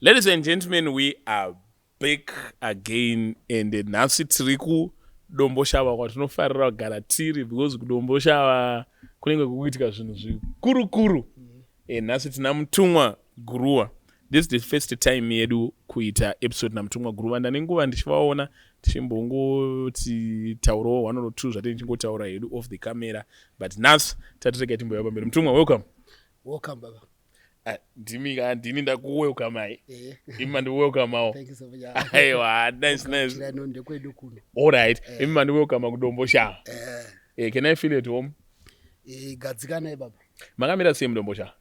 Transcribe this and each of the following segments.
Ladies and gentlemen, we are back again and nhasi tiri kuDomboshava kwatinofarira kugara tiri because kuDomboshava kunenge kukuitika zvinhu zvikurukuru. Nhasi tina Mutumwa Guruwa. This is the first time yedu kuita episode naMutumwa Guruwa. Ndane nguva ndichivaona, tichimbongoti taurawo one or two zvatinenge tichingotaura hedu off the camera, but nhasi tatirega timbouya pamberi. Mutumwa, welcome. Welcome, baba. Ah, ndimi ka, ndini ndakuwelcome. Imi mandiwelcomewo. Thank you so much. Aiwa, nice, nice. Chirano ndekwedu kuno. Alright, imi mandiwelcome kuDomboshava. Can I feel at home? Gadzikanai, baba. Makamira sei muDomboshava?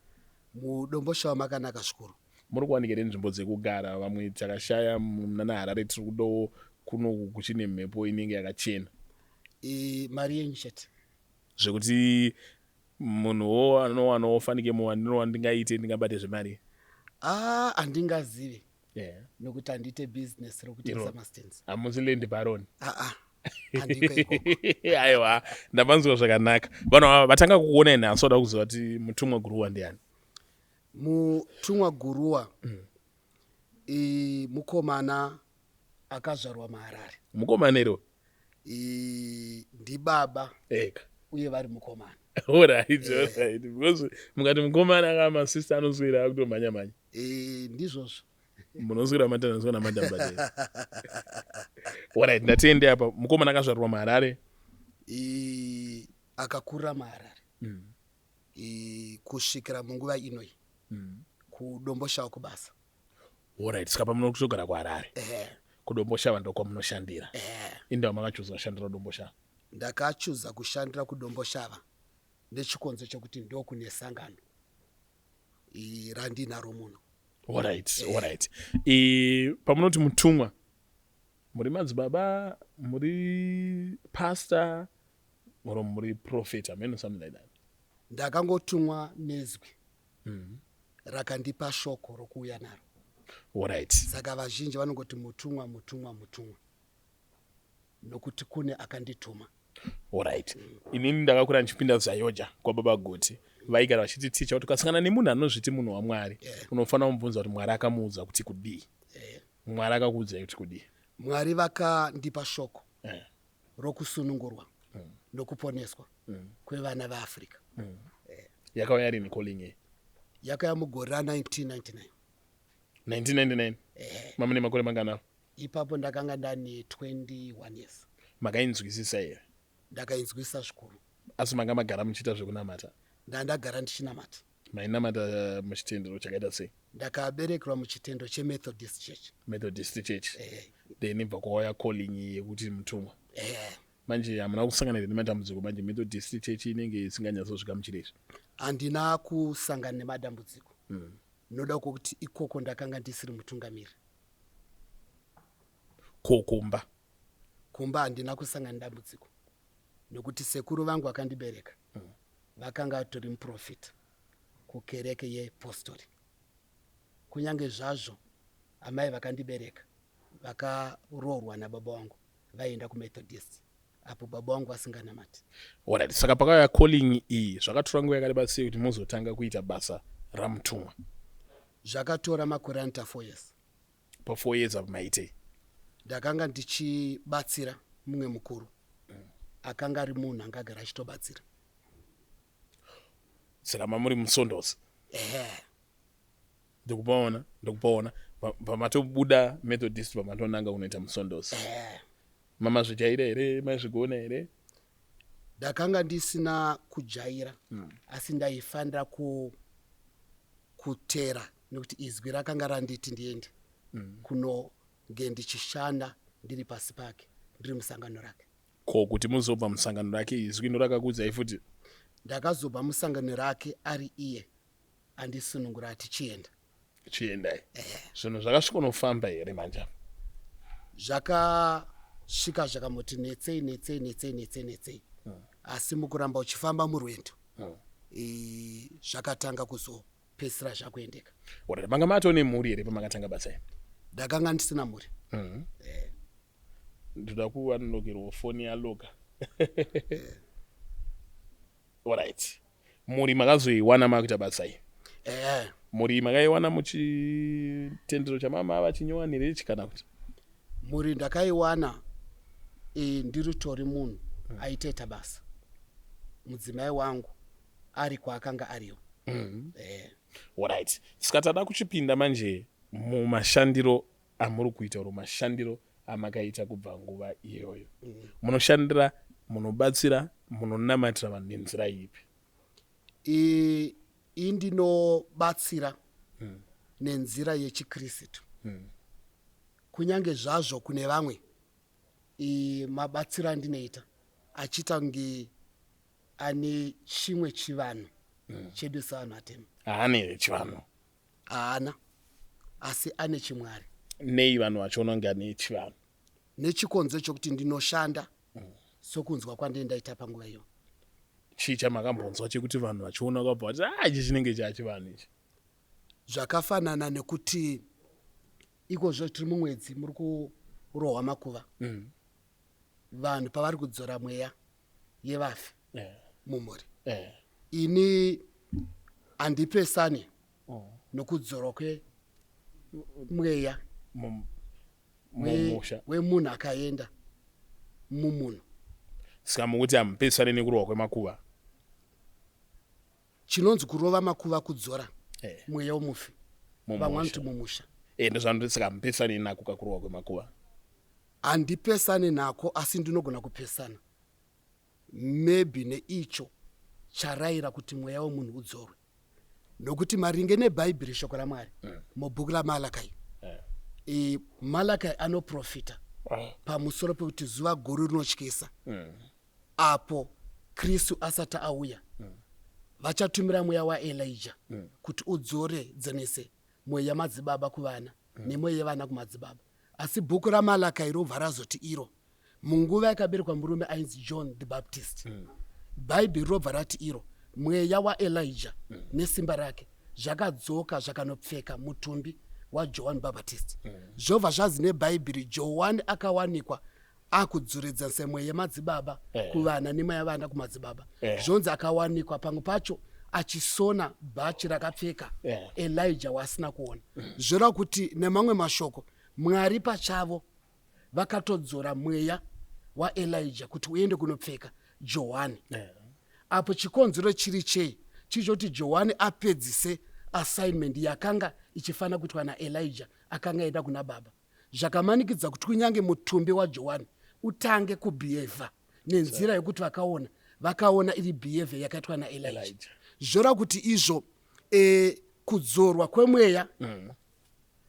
MuDomboshava makanaka zvikuru. Muri kuwanikere nzvimbo dzekugara? Vamwe takashaya munana Harare, tiri kudawo kunoku kuchine mhepo inenge yakachena. Mari yenyu chete. Zvekuti munhuwo anowanawo fanike muwaniro wandingaite, ndingabate zvemari? Ah, handingazivi nokuti handiite business rokutengesa mastands. Hamusi land baron? Aa, handiko ikoko. Aiwa, ndapanzwa zvakanaka. Vanhu ava vatanga kukuonai nhasi vada kuziva kuti Mutumwa Guruwa ndiani. Mutumwa Guruwa mukomana akazvarwa muHarare. Mukomana iro? Ndibaba eka uye vari mukomana. Alright, because mukati mukomana aka, masista anoswera akutomhanya mhanya. Ndizvozvo. Munoswera matanhaniswa namadhambadei. Alright, ndatende apa. Mukomana akazvarwa muHarare. Akakurira muHarare kusvikira munguva inoi kuDomboshava kubasa. Alright, saka pamunotogara kuHarare, kuDomboshava ndokwamunoshandira? Ehe. Indawo makachuza kushandira kuDomboshava? Ndakachuza kushandira kuDomboshava nechikonzo chokuti ndokune sangano randinaro muno. Alright, pamunoti mutumwa, muri madzibaba, muri pastor or muri prophet, hameno, something like that? Ndakangotumwa nezwi rakandipa shoko rokuuya naro. Saka vazhinji vanongoti mutumwa, mutumwa, mutumwa, nokuti kune akandituma. Alright, inini ndakakura ndichipinda ZAOGA kwababa Goti. Vaigara vachiti ticha kuti ukasangana nemunhu anozviti munhu waMwari, unofanira kumubvunza kuti Mwari akamuudza kuti kudii. Mwari akakuudzai kuti kudii? Mwari vakandipa shoko rokusunungurwa nokuponeswa kwevana veAfrica. Yakauya rini calling iyi? Yakauya mugore ra1999. 1999? Mamune makore mangana? Ipapo ndakanga ndane 21 years. Makainzwisisa here? Ndakainzwisisa zvikuru. Asi manga magara muchiita zvekunamata? Ndandagara ndichinamata. Mainamata muchitendero chakaita sei? Ndakaberekerwa muchitendo cheMethodist Church. Methodist Church. Then ibva kwauya calling iyi yekuti mutumwa. Manje hamuna kusangana here nematambudziko? Manje Methodist Church inenge isinganyatsozvigamuchira izvi. Handina kusangana nemadambudziko noda kwokuti ikoko ndakanga ndisiri mutungamiri. Ko kumba? Kumba handina kusangana nedambudziko nokuti sekuru vangu vakandibereka vakanga vatori muprofita kukereke yepostori, kunyange zvazvo amai vakandibereka vakaroorwa nababa vangu vaienda kuMethodist, apo baba vangu vasinganamati. Alright, saka pakauya calling iyi, zvakatora nguva yakareba sei kuti muzotanga kuita basa ramutumwa? Zvakatora makore anoita 4 years. Pa4 years apo maitei? Ndakanga ndichibatsira mumwe mukuru akanga ari munhu anga agara achitobatsira. Saka mamuri musondosi? Ehe. Ndikupaona, ndikupaona. Pamatobuda Methodist, pamatonanga kunoita musondosi? Ehe. Mama zvijaira here? Maizvigona here? Ndakanga ndisina kujaira, asi ndaifanira kutera nekuti izwi rakanga randiti ndiende kunonge ndichishanda ndiri pasi pake, ndiri musangano rake. Ko kuti muzobva musangano rake, izwi ndo rakakuudzai futi? Ndakazobva musangano rake ari iye andisunungura ati, "Chienda." Chiendai. Zvinhu zvakasvikonofamba here manje apa? Zvakasvika zvakamoti netsei, netsei, netsei, netsei, netsei, asi mukuramba uchifamba murwendo zvakatanga kuzopedzisira zvakuendeka. Alright, manga matoo nemhuri here pamakatanga basa iri? Ndakanga ndisina mhuri. Ndoda kuanonokerwa foni yaloka. Alright, mhuri makazoiwana makuita basa iri? Ehe. Mhuri makaiwana muchitendero chamama vachinyowani here ichi kana kuti? Mhuri ndakaiwana e, ndiritori munhu aitoita basa, mudzimai wangu ari kwaakanga ariyo. Alright, saka tada kuchipinda manje mumashandiro amuri kuita oro mashandiro amakaita kubva nguva iyoyo. Munoshandira, munobatsira, munonamatira vanhu nenzira ipi? Indinobatsira nenzira yechikristu, kunyange zvazvo kune vamwe mabatsiro andinoita achiita kunge ane chimwe chivanhu chedu sevanhu vatema. Haane here chivanhu? Haana, asi ane chimwari. Nei vanhu vachiona kunge ane chivanhu? Nechikonzero chokuti ndinoshanda sokunzwa kwandee ndaita panguva iyo. Chii chamakambonzwa chekuti vanhu vachiona kwabva vati, "A, ichi chinenge chachivanhu ichi"? Zvakafanana nekuti ikozvo tiri mumwedzi muri kurohwa makuva, vanhu pavari kudzora mweya yevafi mumhuri, ini handipesani nokudzorwa kwemweya mumusha wemunhu akaenda mumunhu. Saka mukuti hamupesani nekurohwa kwemakuva? Chinonzi kurova makuva kudzora mweya wemufi, vamwe vanoti mumusha. Ndozvanoti, saka hamupesani nako kakurohwa kwemakuva? Handipesane nako, asi ndinogona kupesana maybe neicho charayira kuti mweya wemunhu udzorwe, nokuti maringe nebhaibheri, shoko raMwari, mubhuku raMalakai, Malakai anoprofita pamusoro pekuti zuva guru rinotyisa, apo Kristu asati auya, vachatumira mweya waElija kuti udzore dzenese mweya madzibaba kuvana nemweya yevana kumadzibaba. Asi bhuku raMalakai robva razoti iro munguva yakaberekwa murume ainzi John the Baptist, Bhaibheri robva rati iro mweya waElija nesimba rake zvakadzoka zvakanopfeka mutumbi waJohn Baptist. Zvobva zvazi nebhaibheri Johani akawanikwa akudzoredza semweya yemadzibaba kuvana nemweya vana kumadzibaba. Zvonzi akawanikwa pamwe pacho achisona bhachi rakapfeka Elijah waasina kuona. Zvoreva kuti nemamwe mashoko, Mwari pachavo vakatodzora mweya waElija kuti uende kunopfeka Johani. Apo chikonzero chiri chei? Chiri chokuti Johani apedzise assignment yakanga ichifanira kuitwa naElija akanga aenda kuna baba, zvakamanikidza kuti kunyange mutumbi waJohani utange kubhiyevha nenzira yokuti vakaona iri behavior yakaitwa naElija. Zvoreva kuti izvo kudzorwa kwemweya,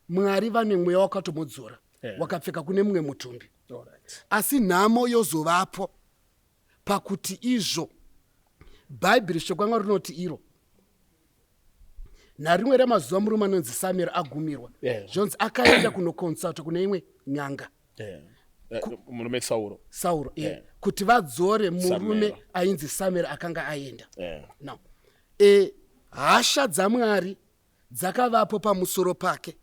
Mwari vane mweya wakatomudzora wakapfeka kune mumwe mutumbi. Asi nhamo yozovapo pakuti izvo Bhaibheri, shoko raMwari rinoti iro narimwe remazuva murume anonzi Samuel agumirwa, zvonzi akaenda kunokonsulta kune imwe n'anga. Murume Sauro. Sauro, kuti vadzore murume ainzi Samuel akanga aenda. Now hasha dzaMwari dzakavapo pamusoro pake,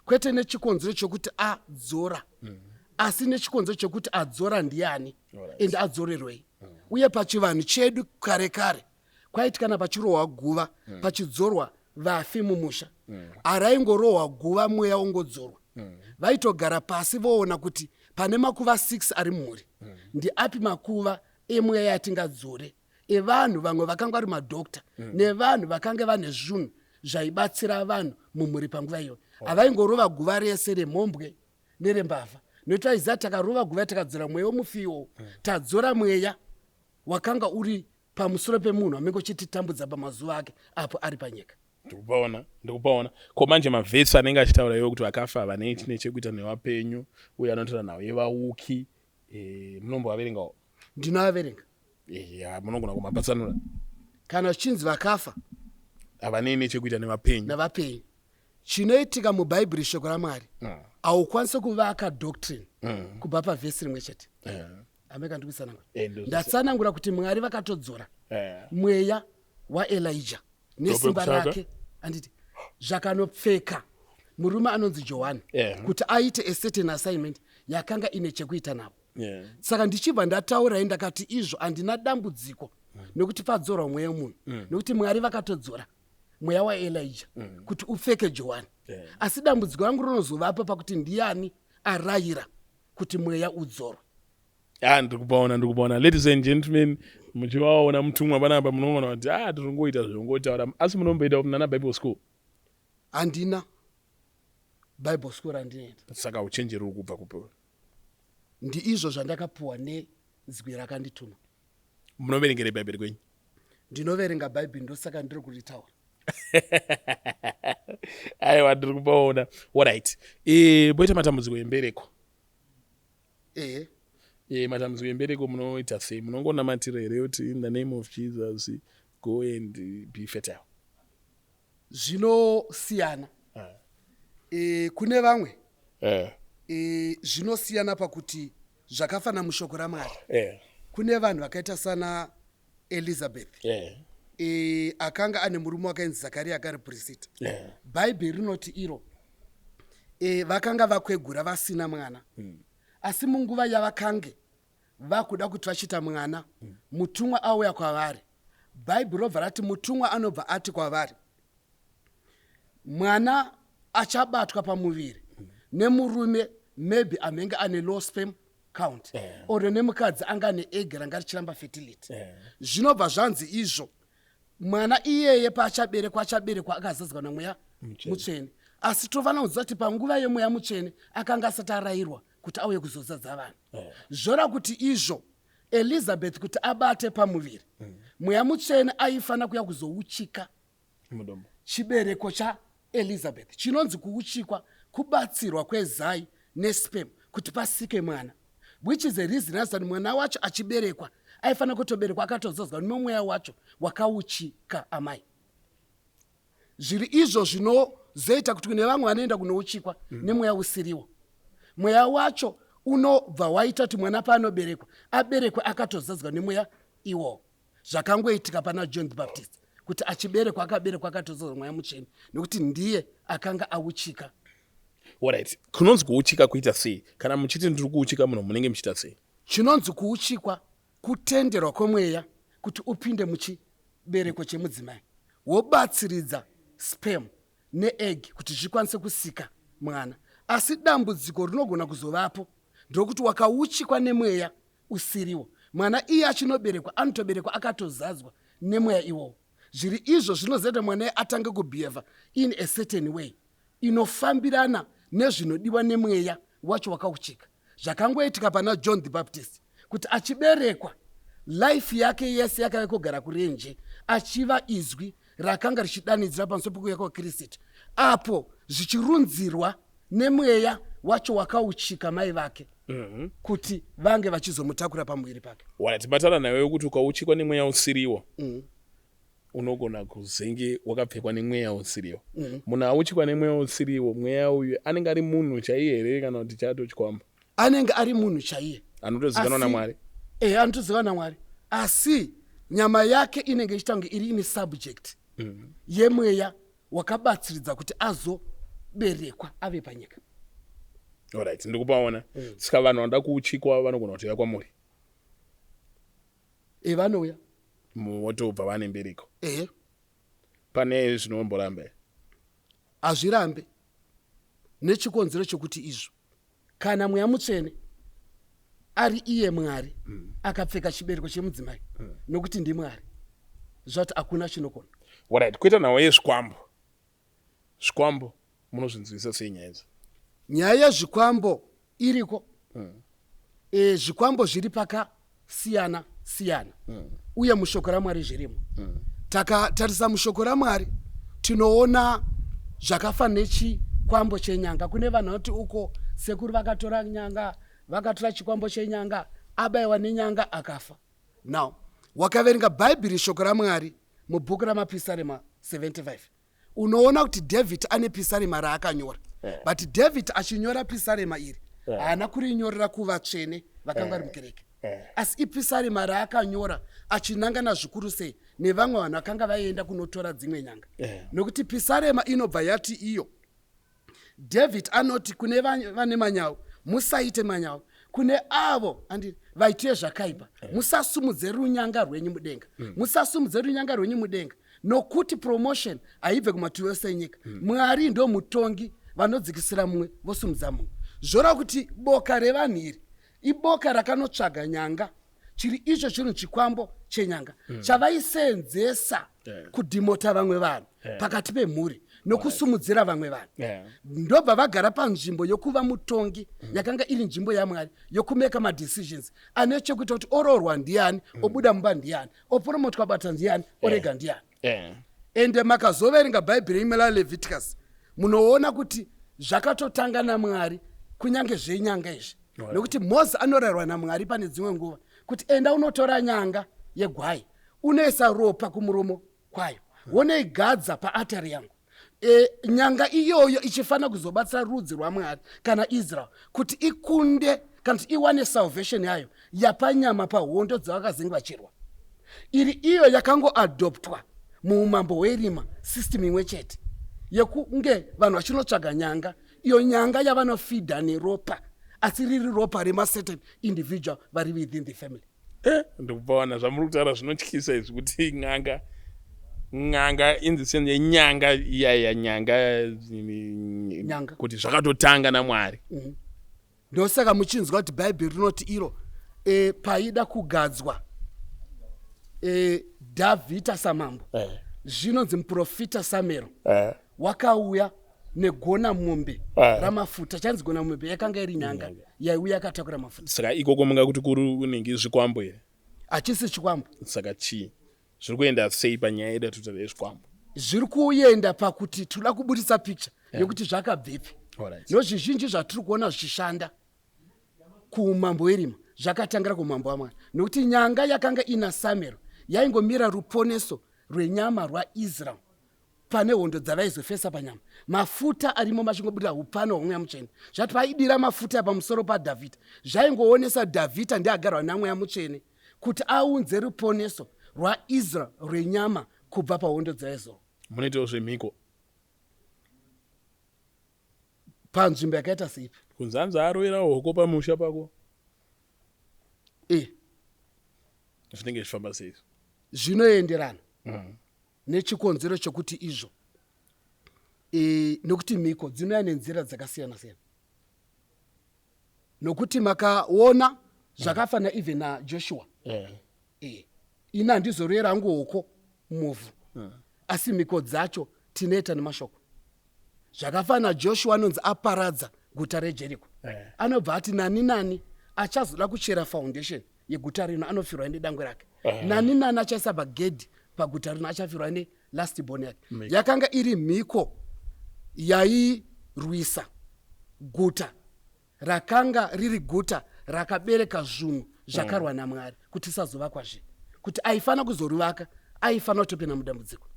kwete nechikonzero chokuti adzora, asi nechikonzero chokuti adzora ndiani ende adzorerwei. Uye pachivanhu chedu kare kare kwaiti kana pachirohwa guva, pachidzorwa vafi mumusha, haraingorohwa guva mweya wongodzorwa. Vaitogara pasi voona kuti pane makuva 6 ari mumhuri, ndiapi makuva emweya yatingadzore evanhu vamwe vakanga vari madhokta nevanhu vakanga vane zvinhu zvaibatsira vanhu mumhuri panguva iyoyo. Havaingorova guva rese remhombwe nerembavha, nokuti vaiziva takarova guva takadzora mweya wemufi iwowo, tadzora mweya wakanga uri pamusoro pemunhu amenge uchititambudza pamazuva ake apo ari panyika. Ndikupaona, ndikupaona. Ko manje mavhesi anenge achitaura iwo kuti vakafa havanei chine chekuita nevapenyu, uye anotaura nhau yevauki, munombovaverengawo? Ndinoaverenga. Ya, munogona kumapatsanura? Kana zvichinzi vakafa havanei nechekuita nevapenyu, nevapenyu, chinoitika mubhaibheri, shoko raMwari, haukwanisi kuvaka doctrine kubva pavhesi rimwe chete. Ameka ndikutsanangura. Ndatsanangura kuti Mwari vakatodzora mweya waElija nesimba rake, anditi, zvakanopfeka murume anonzi Johani kuti aite a certain assignment yakanga ine chekuita navo. Saka ndichibva ndataurai ndakati izvo handina dambudziko nekuti padzorwa mweya wemunhu, nekuti Mwari vakatodzora. Mweya waElija kuti upfeke Johani. Asi dambudziko rangu rinozovapa pakuti ndiani arayira kuti mweya udzorwe? Ah, ndiri kupaona, ndiri kupaona. Ladies and gentlemen, muchivaona mutumwa panapa, munoona kuti ah, tiri kungoita zvongotaura, asi munomboita nana Bible school? Handina Bible school randinoenda. Saka uchenjeri uri kubva kupi? Ndiizvo zvandakapuwa nezwi rakandituma. Munoverengere Bhaibheri kwenyu? Ndinoverenga Bhaibheri, ndosaka ndiri kuritaura. Aiwa, ndiri kupaona. Alright, boita matambudziko embereko. Ehe. Matambudziko embereko munoita sei? Munongonamatira here kuti in the name of Jesus, go and be fertile? Zvinosiyana. Kune vamwe zvinosiyana pakuti zvakafanana mushoko raMwari. Kune vanhu vakaita sana Elizabeth, akanga ane murume wakainzi Zakariya, akari purisita. Bhaibheri rinoti iro vakanga vakwegura vasina mwana, asi munguva yavakange vakuda kuti vachiita mwana, mutumwa auya kwavari. Bhaibheri robva rati mutumwa anobva ati kwavari, mwana achabatwa pamuviri nemurume maybe amhenge ane low sperm count or nemukadzi anga ane egg ranga richiramba fertility. Zvinobva zvanzi izvo mwana iyeye paachaberekwa, achaberekwa akazadzwa naMweya Mutsvene. Asi tofanira kuziva kuti panguva yeMweya Mutsvene akanga asati arayirwa kuti auye kuzozadza vanhu. Zvora kuti izvo Elizabeth kuti abate pamuviri, Mweya Mutsvene aifanira kuya kuzouchika mudombo, chibereko chaElizabeth. Chinonzi kuuchikwa kubatsirwa kwezai nesperm kuti pasike mwana, which is a reason as mwana wacho achiberekwa aifanira kutoberekwa akatozadzwa nemweya wacho wakauchika amai. Zviri izvo zvinozoita kuti kune vamwe vanoenda kunouchikwa nemweya usiriwo. Mweya wacho unobva waita kuti mwana paanoberekwa, aberekwe akatozadzwa nemweya iwowo. Zvakangoitika pana John the Baptist kuti achiberekwa, akaberekwa akatozadzwa Mweya Mutsvene, nekuti ndiye akanga auchika. Alright, kunonzi kuuchika kuita sei? Kana muchiti ndiri kuuchika munhu, munenge muchiita sei? Chinonzi kuuchikwa kutenderwa kwemweya kuti upinde muchibereko chemudzimai, wobatsiridza sperm neegg kuti zvikwanise kusika mwana. Asi dambudziko rinogona kuzovapo ndokuti wakauchikwa nemweya usiriwo, mwana iye achinoberekwa anotoberekwa akatozadzwa nemweya iwowo. Zviri izvo zvinozoita mwana iye atange kubehave in a certain way inofambirana nezvinodiwa nemweya wacho wakauchika. Zvakangoitika pana John the Baptist kuti achiberekwa, life yake yese yakave kugara kurenje, achiva izwi rakanga richidanidzira pamusoro pekuuya kwaKristu, apo zvichirunzirwa nemweya wacho wakauchika mai vake kuti vange vachizomutakura pamuviri pake. Alright, batana nawe kuti ukauchikwa nemweya usiriwo, unogona kuzenge wakapfekwa nemweya usiriwo. Munhu auchikwa nemweya usiriwo, mweya uyu anenge ari munhu chaiye here kana kuti chatochikwamba? Anenge ari munhu chaiye. Anotozikanwa naMwari? Ehe, anotozikanwa naMwari, asi nyama yake inenge ichiita kunge iri ini subject yemweya wakabatsiridza kuti azoberekwa ave panyika. Alright, ndikupaona. Saka vanhu vanoda kuuchikwa vanogona kutouya kwamuri? E, vanouya. Wotobva vane mbereko? Ehe. Pane zvinomboramba here? Hazvirambe, nechikonzero chekuti izvo kana Mweya Mutsvene ari iye Mwari akapfeka chibereko chemudzimai, nokuti ndiMwari, zvati hakuna chinokona. Alright, kuita nhau yezvikwambo. Zvikwambo munozvinzwisa sei nyaya idzi? Nyaya yezvikwambo iriko. Zvikwambo zviri pakasiyana siyana, uye mushoko raMwari zvirimo. Takatarisa mushoko raMwari, tinoona zvakafanana nechikwambo chenyanga. Kune vanhu vanoti uko sekuru vakatora nyanga, vakatora chikwambo chenyanga, abayiwa nenyanga akafa. Now wakaverenga Bhaibheri, shoko raMwari, mubhuku raMapisarema 75, unoona kuti David ane pisarema raakanyora. But David achinyora pisarema iri, haana kurinyorera kuvatsvene vakanga vari mukereke, asi ipisarema raakanyora achinangana zvikuru sei nevamwe vanhu vakanga vaienda kunotora dzimwe nyanga, nokuti pisarema inobva yati iyo David anoti kune vane manyau, musaite manyau, kune avo andi vaitire zvakaipa, musasumudze runyanga rwenyu mudenga. Musasumudze runyanga rwenyu mudenga. Nokuti promotion haibve kumativi ose enyika. Mwari ndo mutongi, vanodzikisira mumwe vosimudza mumwe. Zvoreva kuti boka revanhu iri iboka rakanotsvaga nyanga, chiri icho chinhu chikwambo chenyanga chavaisenzesa kudhimota vamwe vanhu pakati pemhuri nokusumudzira vamwe vanhu. Ndobva vagara panzvimbo yokuva mutongi, yakanga iri nzvimbo yaMwari yokumeka madecisions ane chekuita kuti oroorwa ndiani, obuda mumba ndiani, opromotwa bata ndiani, orega ndiani. Ende makazoverenga Bhaibheri rimwe raLeviticus, munoona kuti zvakatotanga naMwari, kunyange zvenyanga izvi, nekuti Mozisi anorayirwa naMwari pane dzimwe nguva kuti enda unotora nyanga yegwai, unoisa ropa kumuromo kwayo, wonoigadza paatari yangu. Nyanga iyoyo ichifanira kuzobatsira rudzi rwaMwari kana Israel kuti ikunde kana kuti iwane salvation yayo yapanyama pahondo dzavakazenge vachirwa. Iri iyo yakangoadoptwa muumambo hwerima, system imwe chete yekunge vanhu vachinotsvaga nyanga, iyo nyanga yavanofidha neropa, asi riri ropa remacertain individual vari within the family. Ndikupaona zvamuri kutaura zvinotyisa izvi, kuti n'anga in the sense yenyanga iyaya, nyanga. Nyanga. Kuti zvakatotanga naMwari. Ndosaka muchinzwa kuti Bhaibheri rinoti iro paida kugadzwa Dhavhidha samambo, zvinonzi muprofita Samuel wakauya negona mombe ramafuta. Chanzi gona mombe yakanga iri nyanga yaiuya yakatakura mafuta. Saka ikoko munga kuti kuri unenge zvikwambo here? Hachisi chikwambo. Saka chii? Zviri kuenda sei panyaya yedu yatutaura yezvikwambo? Zviri kuenda pakuti tinoda kubudisa picture yekuti zvakabvepi. Nozvizhinji zvatiri kuona zvichishanda kuumambo hwerima zvakatangira kuumambo waMwari, nokuti nyanga yakanga ina Samuel yaingomira ruponeso rwenyama rwaIsrael pane hondo dzavaizofesa panyama. Mafuta arimo machingobudira upano hwaMweya Mutsvene. Zvati paidira mafuta pamusoro paDhavhidha, zvaingoonesa Dhavhidha ndiagarwa naMweya Mutsvene kuti aunze ruponeso rwaIsrael rwenyama kubva pahondo dzaizova. Munoitawo zvemhiko? Panzvimbo yakaita seipi? Kunzi hanzi arovera hoko pamusha pako. Zvinenge zvichifamba sei? Zvinoenderana nechikonzero chokuti izvo nokuti mhiko dzinouya nenzira dzakasiyana siyana, nokuti makaona zvakafanana even naJoshua. Ini handizorera hangu hoko muvhu, asi mhiko dzacho tinoita nemashoko. Zvakafanana Joshua anonzi aparadza guta reJeriko, anobva ati nani nani achazoda kuchera foundation yeguta rino anofirwa nedangwe rake, nani nani achaisa pagedhi paguta rino achafirwa nelast born yake. Mhiko. Yakanga iri mhiko yairwisa guta rakanga riri guta rakabereka zvinhu zvakarwa naMwari kuti isazovakwa-zve, kuti aifanira kuzorivaka aifanira kutopinda mudambudziko.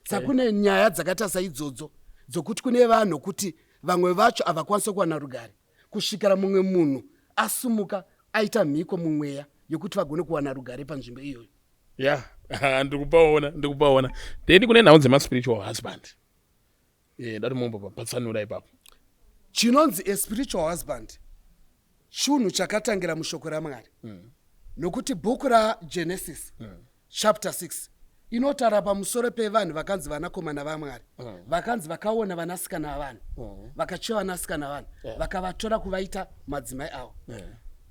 Saka kune nyaya dzakaita saidzodzo dzokuti kune vanhu kuti vamwe vacho havakwanisi kuwana rugare kusvikira mumwe munhu asumuka aita mhiko mumweya yokuti vagone kuwana rugare panzvimbo iyoyo. Ya, ndikupaona, ndikupaona. Then kune nhau dzemaspiritual husband. Ndati mumbopatsanura ipapo. Chinonzi a spiritual husband chinhu chakatangira mushoko raMwari, nokuti bhuku raGenesis chapter 6 inotaura pamusoro pevanhu vakanzi vanakomana vaMwari, vakanzi vakaona vanasikana vavanhu, vakachiva vanasikana vavanhu, vakavatora kuvaita madzimai avo.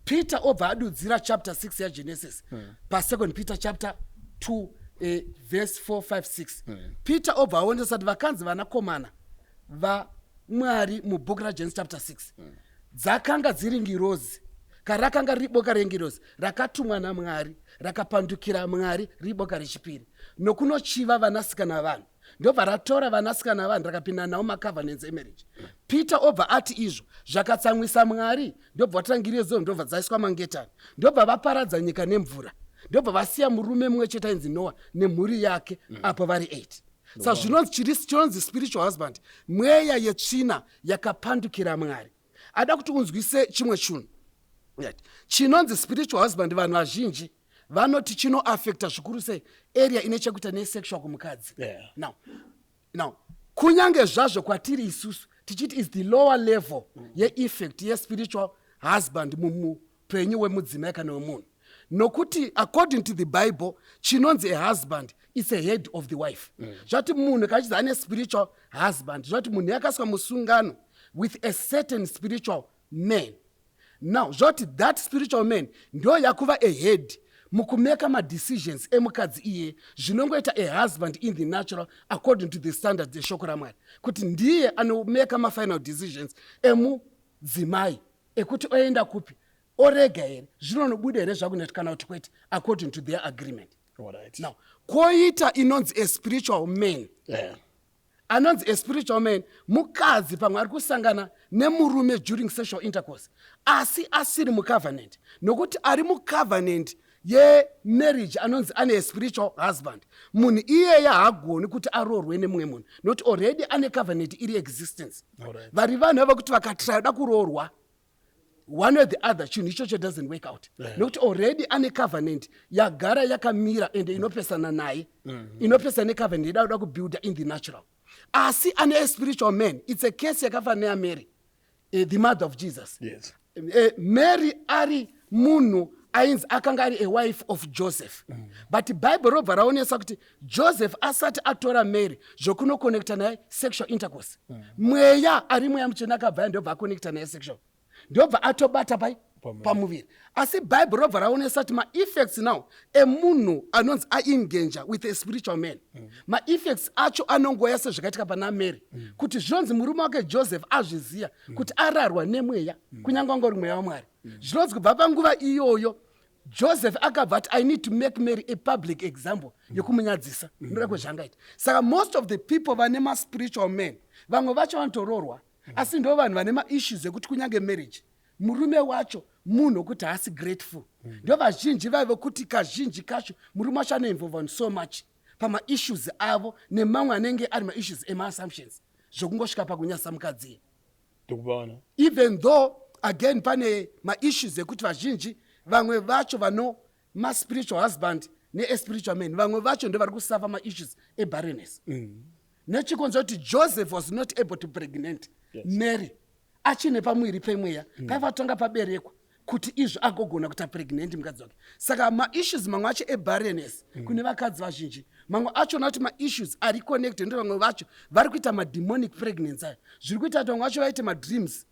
Peter obva adudzira chapter 6 yaGenesis pasecond Peter chapter 2 verse 4 5 6. Peter obva aonesa kuti vakanzi vanakomana vaMwari mubhuku raGenesis chapter 6 dzakanga dziri ngirozi, karakanga riri boka rengirozi rakatumwa naMwari rakapandukira Mwari, riri boka rechipiri nokunochiva vanasikana vavanhu. Ndobva ratora vanasikana vavanhu, rakapinda navo macovenants emarriage. Peter obva ati izvo zvakatsamwisa Mwari, ndobva vatora ngirozi, ndobva dzaiswa mangetani, ndobva vaparadza nyika nemvura, ndobva vasiya murume mumwe chete ainzi Noa nemhuri yake apo vari 8. Saka zvinonzi chinonzi spiritual husband mweya yetsvina yakapandukira Mwari. Ada kuti unzwise chimwe chinhu. Right. Chinonzi spiritual husband, vanhu vazhinji vanoti chinoafecta zvikuru sei area ine chekuita nesexual kumukadzi. Now kunyange zvazvo kwatiri isusu tichiti is the lower level yeeffect yespiritual husband mumupenyu wemudzimai kana wemunhu. Nokuti according to the Bible, chinonzi a husband is a head of the wife. Zvati munhu kachinzi ane spiritual husband, zvati munhu yakaiswa musungano with a certain spiritual man. Now zvoti that spiritual man ndo yakuva a head mukumeka madecisions emukadzi iye, zvinongoita a husband in the natural according to the standards eshoko raMwari, kuti ndiye anomeka mafinal decisions emudzimai ekuti oenda kupi, orega here, zvinonobuda here zvakuneti kana kuti kwete, according to their agreement. Now kwoita inonzi a spiritual man. Anonzi a spiritual man mukadzi pamwe ari kusangana nemurume during sexual intercourse, asi asiri mucovenant, nokuti ari mucovenant yemarriage anonzi ane a spiritual husband. Munhu iyeye haagoni kuti aroorwe nemumwe munhu, nokuti already ane covenant iri existence. Vari vanhu vava kuti vakatraya da kuroorwa one or the other, chinhu ichocho doesn't work out, nokuti already ane covenant yagara yakamira ende inopesana naye, inopesana necovenant ida kuda kubuilda in the natural. Asi ane a spiritual man, it's a case yakafanana neyaMary, the mother of Jesus. Mary ari munhu ainzi akanga ari a wife of Joseph. But Bible robva raonesa kuti Joseph asati atora Mary zvokunokonekta naye sexual intercourse, mweya ari Mweya Mutsvene akabva ndobva akonekta naye sexual, ndobva atobata pai? Pamuviri. Asi Bible robva raonesa kuti maeffects now emunhu anonzi aengager with a spiritual man, maeffects acho anongoya sezvakaitika pana Mary, kuti zvinonzi murume wake Joseph azviziya kuti ararwa nemweya, kunyange wanga uri mweya waMwari. Zvinonzi kubva panguva iyoyo Joseph akabva ati, "I need to make Mary a public example yekumunyadzisa noda kwezvangaita." Saka most of the people vane maspiritual men, vamwe vacho vanotoroorwa, asi ndo vanhu vane maissues ekuti kunyange marriage, murume wacho munhu wekuti haasi grateful. Ndo vazhinji vaive kuti kazhinji kacho murume wacho anoinvolva so much pamaissues avo nemamwe anenge ari maissues emaassumptions, zvokungosvika pakunyasa mukadzi. Ndikuvaona. Even though again pane maissues ekuti vazhinji vamwe vacho vano maspiritual husband neaspiritual man, vamwe vacho ndo vari kusuffer maissues ebarrenness, nechikonzero kuti Joseph was not able to pregnant Mary achine pamuviri pemweya. Paivatanga paberekwa kuti izvo agogona kuita pregnant mukadzi wake. Saka maissues mamwe acho ebarrenness kune vakadzi vazhinji, mamwe achona kuti maissues ari connected, ndo vamwe vacho vari kuita mademonic pregnancy ayo, zviri kuita kuti vamwe vacho vaite madreams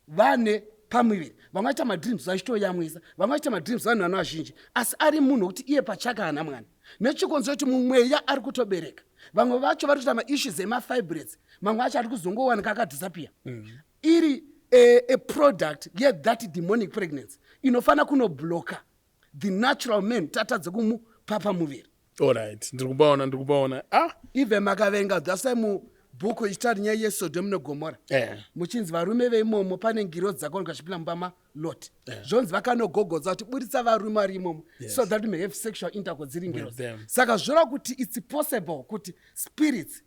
vane pamuviri, vamwe vaita madreams vachitoyamwisa, vamwe vaita madreams vanhu vana vazhinji, asi ari munhu wekuti iye pachake haana mwana, nechikonzero kuti mumweya ari kutobereka. Vamwe vacho vari kuita maissues emafibroids, mamwe acho ari kuzongowanika akadisappear, iri a product yethat demonic pregnancy inofanira kunobloka the natural man tatadze kumupa pamuviri. Alright, ndiri kubaona, ndiri kubaona. Ah. Even makaverenga, that's why mubhuku ichitaura nyaya yeSodom neGomora, muchinzi varume veimomo pane ngirozi dzakaonekwa zvichipinda mumba maLot, zvonzi vakanogogodza kuti buritsa varume vari imomo so that we may have sexual intercourse, dziri ngirozi. Them. Saka zvoreva kuti it's possible kuti spirits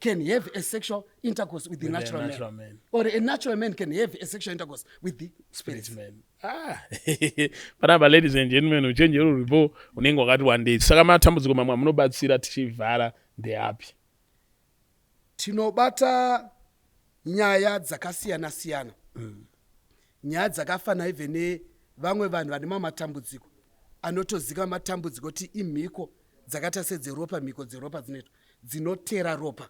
can have a sexual intercourse with the With the natural, natural man. Man. Or a natural man can have a sexual intercourse with the spirits. Spirit man. Ah. Panapa, ladies and gentlemen, uchenjeri uripo unenge wakati wandei. Saka matambudziko mamwe amunobatsira tichivhara ndeapi? Tinobata nyaya dzakasiyana siyana, nyaya dzakafanana even nevamwe vanhu vane mamwe matambudziko anotozika matambudziko kuti imhiko dzakaita sedzeropa, mhiko dzeropa dzinoitwa dzinotera ropa,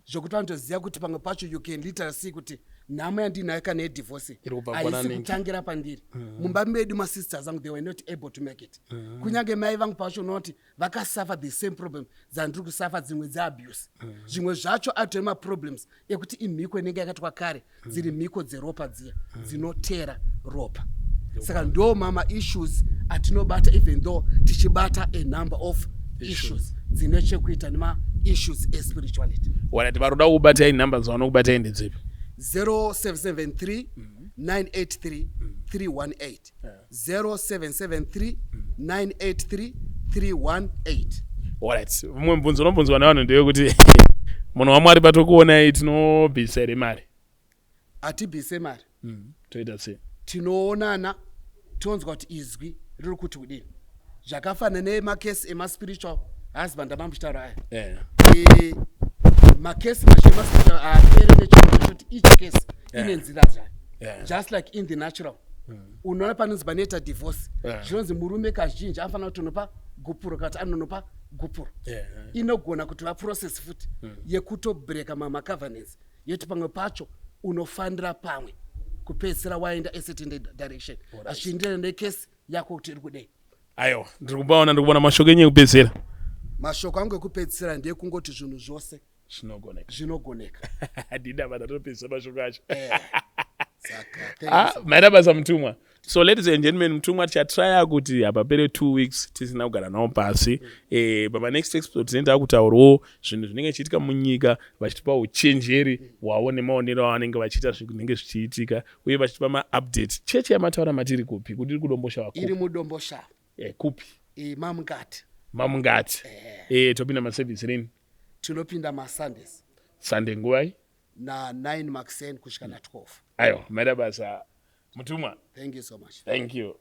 zvokuti vanotoziva kuti pamwe pacho you can literally see kuti nhamo yandinayo kana yedivorce Iri kubva haisi kwana ningi. Kutangira pandiri. Mumba medu masisters angu, they were not able to make it. Kunyange mai vangu pacho unoti vakasuffer the same problem dzandiri kusuffer, dzimwe dzeabuse, zvimwe zvacho atori maproblems ekuti imhiko inenge yakaitwa kare, dziri mhiko dzeropa dziya dzinotera ropa. Saka ndo mama issues atinobata, even though tichibata a number of issues dzine chekuita nemaissues espirituality. Alright, varoda kukubatai, nhamba dzavanokubatai ndedzipi? 0773 983 318, 0773 983 318. Alright, mumwe mubvunzo unobvunzwa nevanhu ndeyekuti, munhu waMwari, patokuonai tinobvisa here mari? Hatibvise mari. Toita sei? Tinoonana, tonzwa kuti izwi riri kuti kudini, zvakafanana nemakesi emaspiritual husband amambochitaura aya. Makesi mazhinji emaspiritual haapere nechinhu choti each case ine nzira dzayo, just like in the natural. Unoona panonzi panoita divorce, zvinonzi murume kazhinji anofanira kutonopa gupuro, kana kuti anonopa gupuro. Inogona kutova process futi yekutobreaka mamacovenants, yeti pamwe pacho unofanira pamwe kupedzisira waenda a certain direction, achienderana nekesi yako kuti iri kudei. Aiwa, ndiri kubaona, ndiri kuona. Mashoko enyu ekupedzisira? Mashoko angu ekupedzisira ndeyekungoti zvinhu zvose zvinogoneka. Zvinogoneka. Handida vanhu atopedzisa mashoko acho. Saka thank you Ah, so much. Maita basa, mutumwa. So ladies and gentlemen, mutumwa tichatraya kuti hapapere 2 weeks tisina kugara navo pasi. Pamanext episode tinenge takutaurawo zvinhu zvinenge zvichiitika munyika, vachitipa uchenjeri hwavo nemaonero avanenge vachiita zvinenge zvichiitika, uye vachitipa maupdate. Chechi yamataura matiri kupi? Kuti iri kuDomboshava? Iri kupi? MuDomboshava. Kupi? Mamungati. Mamungati. Topinda maservice rini? Tinopinda maSundays. Sunday nguvai? Na9 makuseni kusvika na12. Aiwa, maita basa, mutumwa. Thank you so much. Thank you.